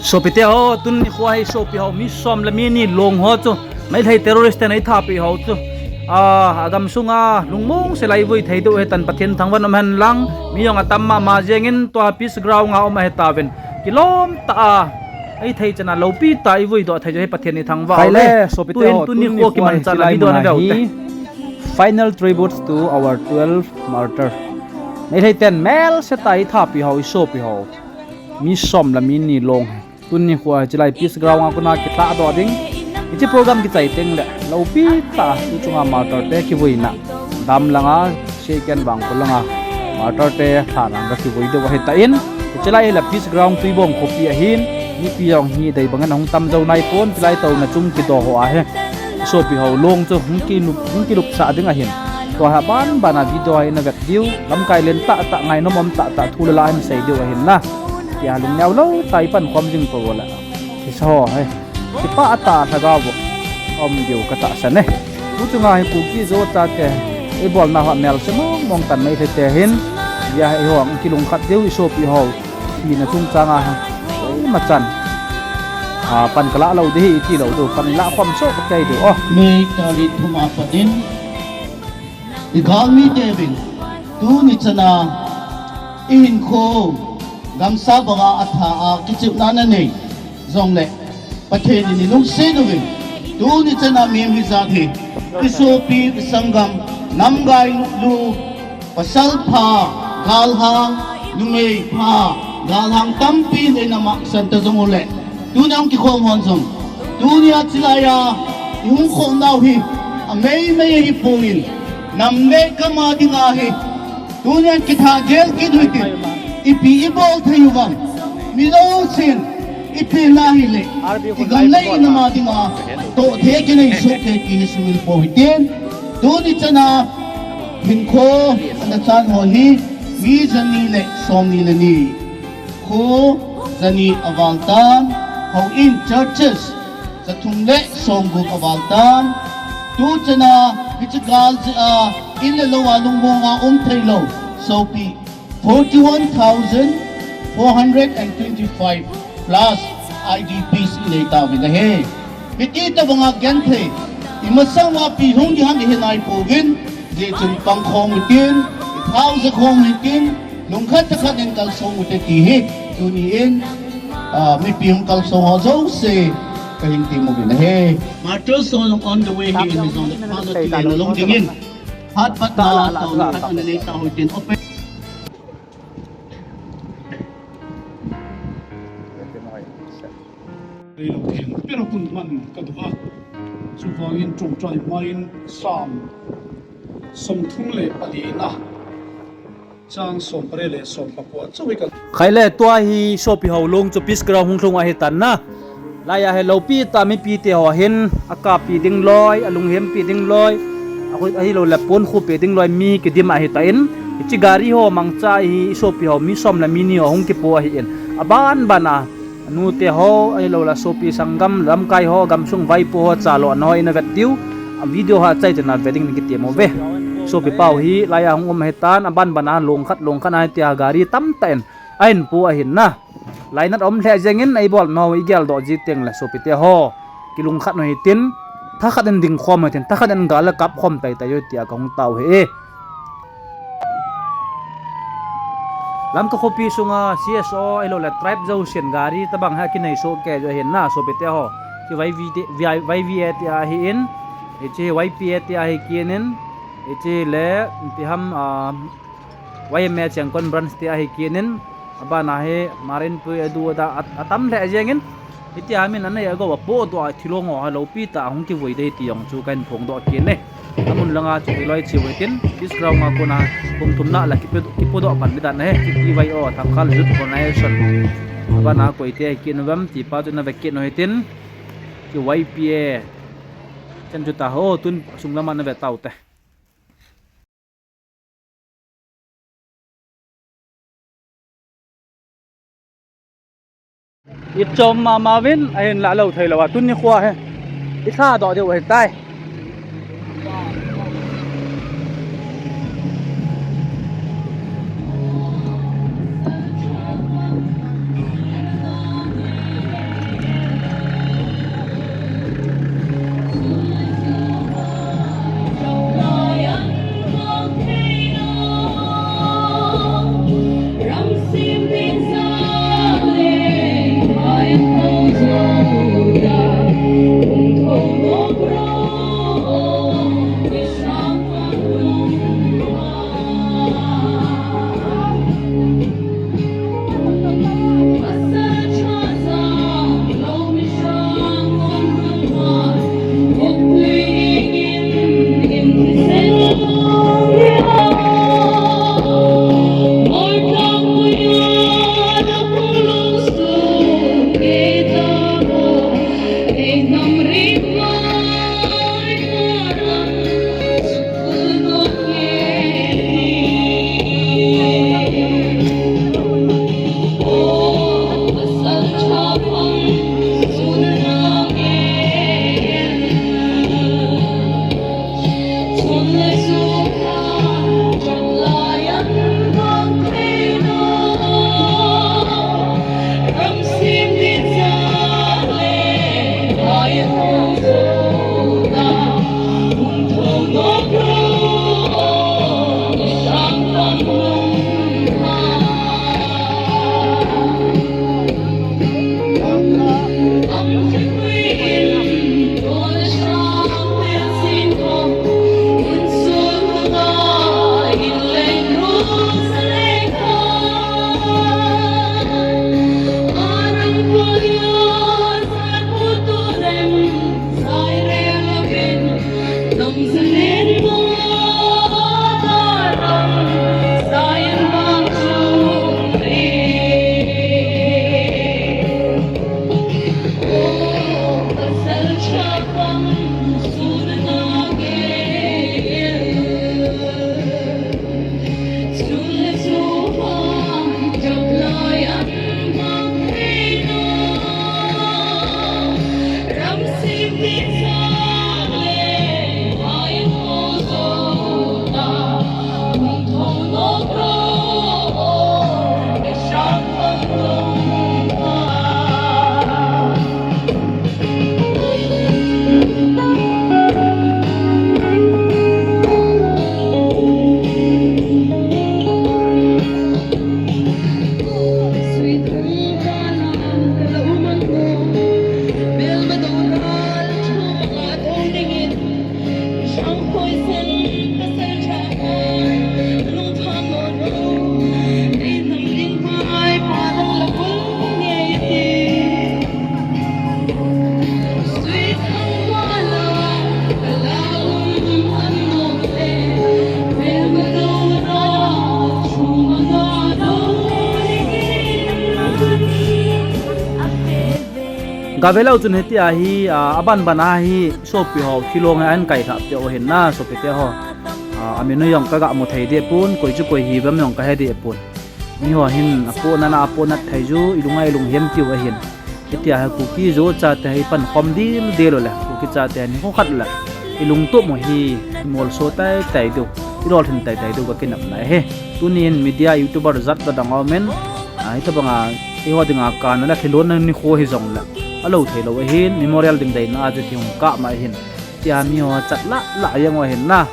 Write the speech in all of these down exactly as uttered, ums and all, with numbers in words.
Sopite ho, tuni nikho hi sopi ho mi som le mi ni long ho chu Meitei terrorist ten eithapi ho chu, a, agamsunga lungmong sela ivui thei diu ahitan, Pathen thangvah in um hen lang. Mi jong atam mama jengin tua peace ground a um ahitauvin, kilom tah a eithei chana lopi tah a ivui doh thei diu hi Pathen ithangvah uve. Sopite ho, tuni nikho kimanchahna video na veu te. Final tributes to our twelve martyr. Meitei ten melse tah a eithapi ho, isopi ho mi som le mi ni long hi tuni nikho hi chulai peace ground a kona kilhahdoh ding. Hiche program kichai tengle lopi tah a tuchunga martyr te kivuina, dam langa, Seiken Vangkho langa martyr te lhana kivui diu ahitan, hiche lai hile peace ground Tuibong khopi ahin, mipi jong hi dei bangin ahung tam jou naipon, chulai touna chung kidoh ho ahi. Sopi ho long chu hung kilup, hung kilupsah ding ahin, tua hi aban bana video hi navet diu, lamkai len tahtah, ngainom um tahtah thu le la hin sei diu ahin na. Tia lungneo lou tah a ipankhom jing pou le, hisa ho hi kipah tah a lhagao um diu katahsan e. Tuchunga hi Kuki Zo chate eibolna ho melse mong mong tan Meitei te hin, hia hi ho hung kilungkhat diu, isopi ho hina chungchanga hi koima chan, a, pan kalah lou ding hi iti lou diu, pan lah khom soh kei diu. May tarik thum a pat in igalmi teuvin tuni chana ihinkho gamsa banga atha a kichepna nanei jongle, Pathen in ilungset uvin, tuni chana mihem hijat hi, isopi, isanggam, namkai lu, pasal pha, galhang, numei pha, galhang tampi in eina mahsan ta jong ule, tunia hung kikhom hon jong, tunia chulaiya ihung khomnau hi ameimei ahipon, nam le gam a dinga hi tunia kitha gel kit u hitin, ipi ibol thei uvem, mi jousen ipi nahile igam le inam a dinga tohthei kinei soh kei ti hi sumil pou hitin, tuni chana hinkho ana chan ho hi mi jani le somni le ni, kho jani aval tan, houin churches jathum le somgup aval tan, tuchana hiche gal jeh a in le lou a lungmonga um theilou sopi forty-one thousand four hundred and twenty-five plus I D Ps inei tauvin ahi. Hiti tobanga genthei imasang uva ipi hung ding ham ihet naipouvin, hijeh chun pangkhom hitin, ithao jakhom hitin, lungkhat thakhat in kalsong ute ti hi tuni in, a, mipi hung kalsong ho jouse kahin temuvin ahi. Martyrs on, on the way hi in, mi jong le pha lou ti le lou dingin, phat patna taona khat ana nei tau hitin, open. Reilou theng pera kun man kadoh a. Chuvangin ṭawngṭai hmain Sam somthum le palina chang sompali le sompakua chu hi ka. Khaile, tua hi sopi ho long chu peace ground hung lhung ahitan na. Laiya hi lopi tah a mipite ho hin akappi ding loi, alunghempi ding loi, ahilouleh ponkhupi ding loi mi kidim ahitan, hiche gari ho mangcha hi isopi ho mi som le mi ni ho hung kipo ahin, aban bana anute ho, ahilouleh sopi sanggam, lamkai ho, gamsung vaipo ho, chalona ho ina vet diu, a video ho achai chana ve ding in kitem uve. Sopi pau hi laiya hung um ahitan, aban bana long khat long khat a hitia gari tamtah in ahin po ahin na. Lainat um lheh jengin eibolnau igeldoh ji tengle sopite ho, kilungkhat u hitin, thakhat in dingkhom u hitin, thakhat in gal le kapkhom taitai u tia kahung tao hi. Lamka khopi sunga C S O ahilouleh tribe jousen gari tobang hi akinei soh kei u ahin na sopite ho. Hiche Y V A tia ahin, hiche Y P A tia ahi kit in, hiche le, ipi ham, a, Y M A Chengkon branch tia ahi kit in, abana hi Marinpui adu ada at-, atam lheh jengin, hitia min anei agou a podoh a thilong ho hi lopi tah a hung kivui ding ti jong chu kahin phongdoh kit e. Amun langa chu hiloi cheu hitin, peace ground a kona kum thumna la kipo, kipodoh pan ding dan ahi, T T Y O, Tangkhul Youth Organization. Abana koite ahi kit in uvem ti pa chu na ve kit u hitin, hiche Y P A chan chu taho, tun sung lama na ve tau te. Ichom mama uvin, ahinlah lou thei lou a, tuni nikho hi ilhadoh diu ahitai. Gavelou chun hitia hi, a, aban ban a hi sopi ho thilong hi an kai thah peh u ahin na, sopi te ho. A, amin u jong ka ga mu thei deh pon, koi chu koi hi vem jong ka he deh pon. Mi ho hin apoh nat a apoh nat thei chu, i lung a i lunghem tiu ahin. Hitia hi Kuki Zo chate hi pan khom dil dil u le, Kuki chate hi kho khat le i lungtup u hi i molso tai tai diu, i lolhin tai tai diu ka kinepna ahi. Tunin media YouTuber jat dadang aumin, a, hitabanga eiho dinga kana le thilhonna nikho hi jong le alou thei lou ahin, Memorial ding deina a chu kihung kah ma ahin. Tia mi ho chat lah lah jeng u ahin na.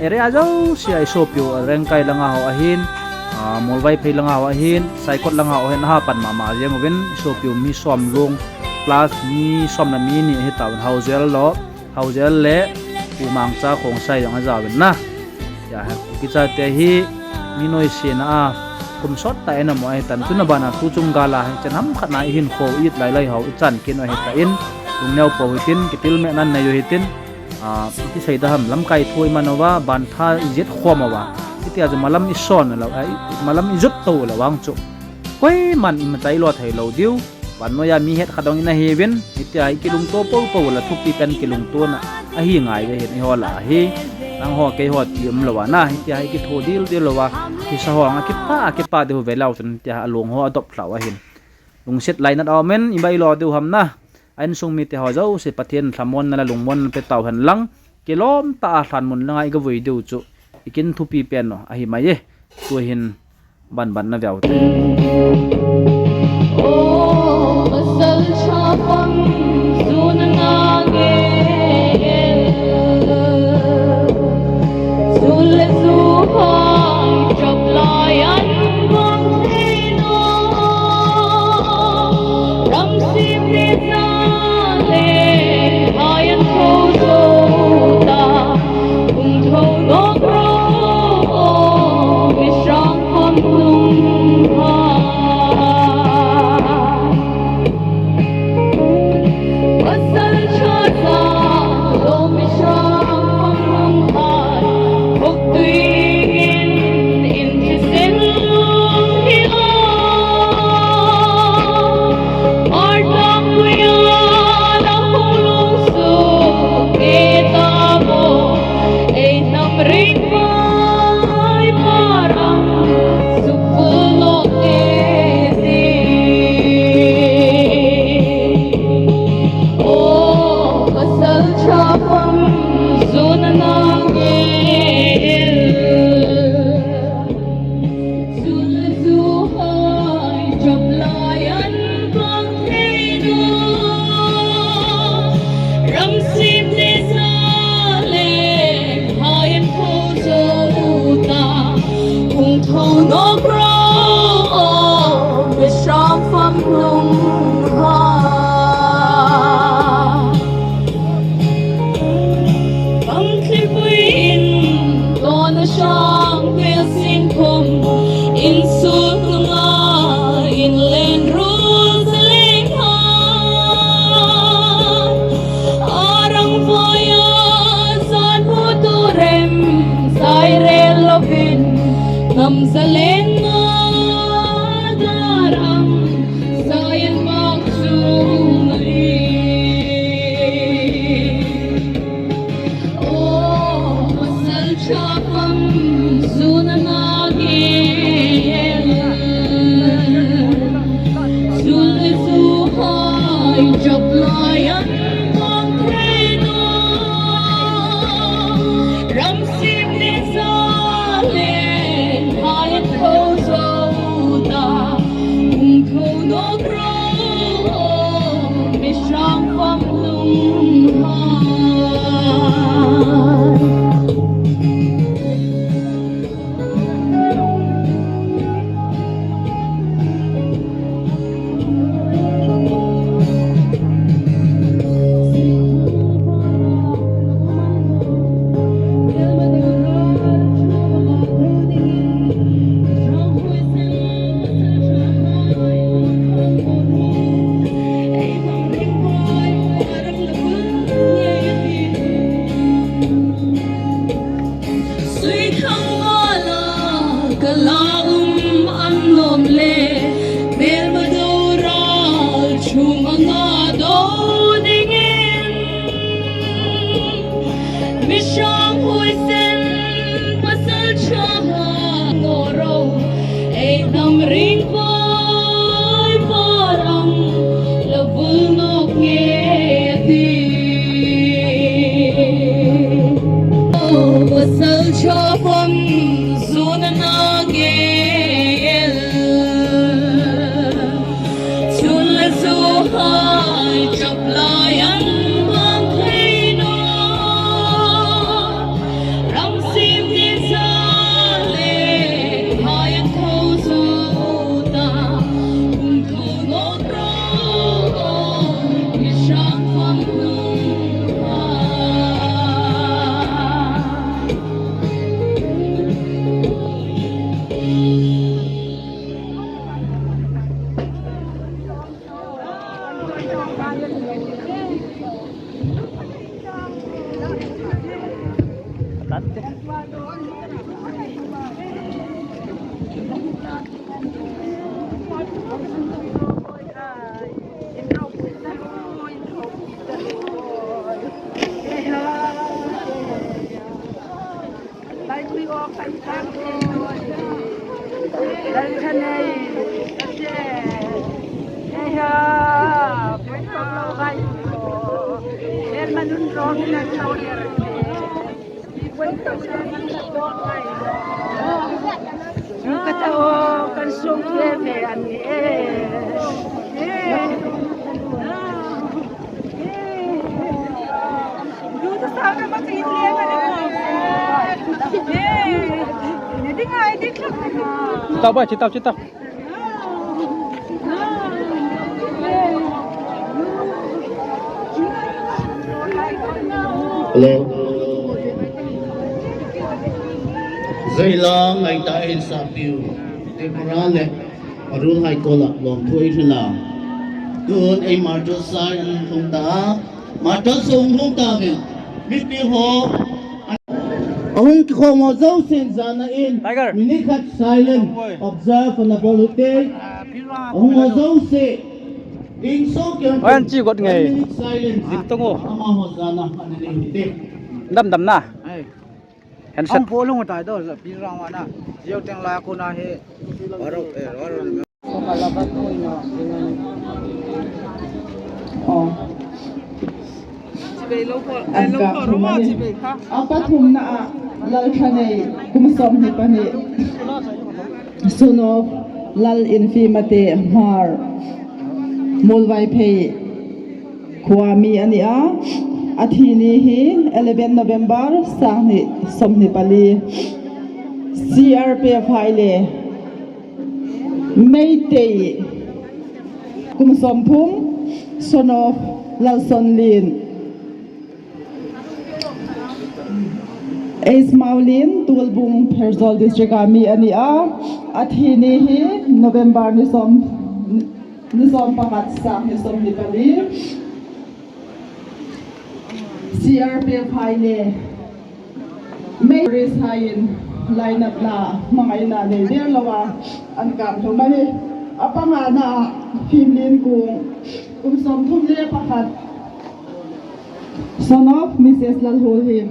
Area jouse a i sopi u Rengkai langa ho ahin, a, Molvaiphei langa ho ahin, Saikot langa ho ahin, aha pan mama jeng uvin, i sopi u mi som lung plus mi som le mi ni ahi tauvin, Haojel lo, Haojel le Pu Mangcha Khongsai jong ajaovin na. Tia hi Kuki chate hi mi noisena a kum sot tah in amu ahitan, tuna bana tu chung gal a hi chan ham khat na i hinkho i it lai lai ho i chan kit u ahitan, lungneo pou hitin, kipilmehna nei u hitin, a, iti sei da ham, lamkai thu i man uva, bantha i jet khom uva, hitia chu malam i son lou, a, i, malam i jot tou lou vang chu koiman i machai lo thei lou diu. Vannoiya mi het khat dong in ahiuvin, hitia i kilungto pou pou le thupi pen kilungtona ahi ngai ve hin eiho lah a hi. Nangho keiho ti umlou a na, hitia i kitho dil dil lou a, kisa ho ang a kipa, a kipa diu velou chun hitia alung ho adop lhau ahin. Lungset lainat aumin, i bai lo diu ham na. A insung mite ho jouse Pathen lhamonna le lungmonna pe tau hen lang, kilom tah a lhanmun langa i gavui diu chu i kin thupi pen u ahi mai e. Tuhin ban ban na veu te. Jop lai an mong thei no, ram sim ni sa le, hai tho zo ta, ung tho no kro, mi sang fam lung hai. Sui thang mala kala um an nom le, melma do ral chunga nga do dingin. Mishang huisen pasal cha ngoro, ei nam ring vai parang lavul nok nge ti. Pasal cha pon zuna na gel. Chun le zu hai chap lai an bang thei no. Ram sim ni sa le hai an tho zo ta. Kum tho no kro. Mi sang fam lung hai. Chitau bai, chitau, chitau. Hello. Zeila ngaita in sapiu. Deborah le Arul hai kola lom thui hila. Tun ei martyr sai an hung ta. Martyr sung hung ta vin. Mipi ho. Ahung kikhom ho jouse in jana in. Tiger. Minute khat silent observe na bol ute. Ahung ho jouse. Ding so kian. Wan chi got ngai. Minute silent. Zik tongo. Ama ho jana ani ute. Dam dam na. Handset. Ang po lung tai do, pi rang wana. Jio teng la ko na he. Aro, eh, aro. Oh. Chibai lo ko, ai lo ko, roma chibai kha. Apa thum na a, Lal Thanei, kum som ni pani. Son of Lal Infi Mate Hmar. Molvaiphei. Khua mi ani a, athi ni hi eleven November, sang ni som ni pali. C R P F hai le Meitei kum som thum, son of Lalsonlin. Ace Maulin, Tualbung, Pherzawl District a mi ani a, athi ni hi November ni som, ni som pakhat, sang ni som ni pali. C R P F hai le Meitei hai in lainatna, mangaina nei der lou a, an kap thum ani. Apangana, Phimlin Kung, kum som thum le pakhat. Son of Missus Lalhulhim,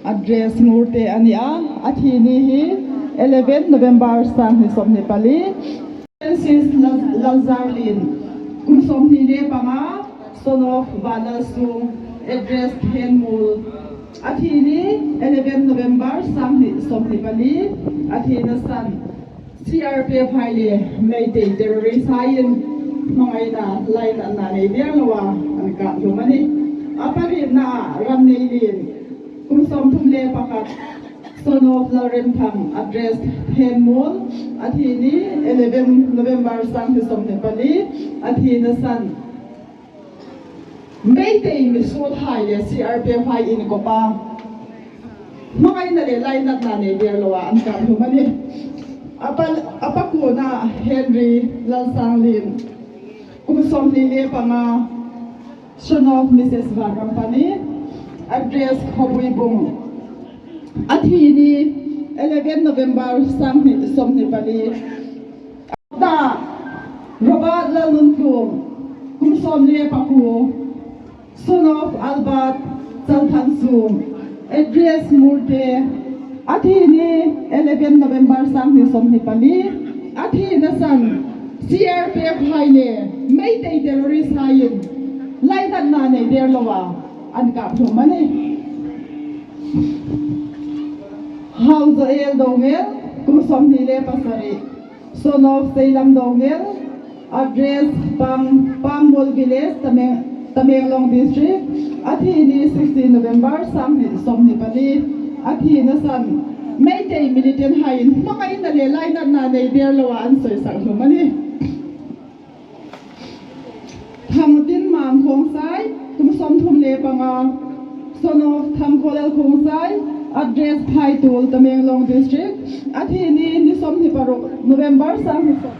address Ngurte ani a, athi ni hi eleven November, sang ni som ni pali. Missus Lal-, Lalzarlin, kum som ni le panga. Son of Vanalsung, address Thenmol. Athi ni eleven November, sang ni som ni pali. Athi nasan C R P F hai le Meitei terrorist haiin hmangaina lainatna nei der lou a an kap lhum ahi. Apalina Ramneilin, kum som thum le pakhat, son of Lalremthang, address Thenmol. Athi ni eleven November, sang ni som ni pali. Athi nasan Meitei misol hai le C R P F haiin kopa hmangaina le lainatna nei der lou a an kap lhum ahi. Apa, apakona Henry Lalsanglin, kum som ni le panga, son of Missus Vanrampani, address Khobuibung. Athi ni eleven November, sang ni som ni pali. Da Robert Lalnuntlung, kum som le paku, son of Albert Chalthansum, address Murte. Athi ni eleven November, sang ni som ni pali. Athi nasan C R P F hai le Meitei terrorist haiin lainatna nei der lou a an kap lhum ahi. Haujoel Doungel, kum som ni le pasari, son of Seilam Doungel, address Pam, Pammol Village, Tameng-, Tamenglong District. Athi ni sixteen November, sang ni som ni pali. Athi nasan Meitei militant haiin hmangaina le lainatna nei der lou a an soisah lhum ahi. Thangtinmang Khongsai, kum som thum le panga, son of Thangkholal Khongsai, address Phaitol, Tamenglong District. Athi ni, ni som ni paruk November, sang ni som.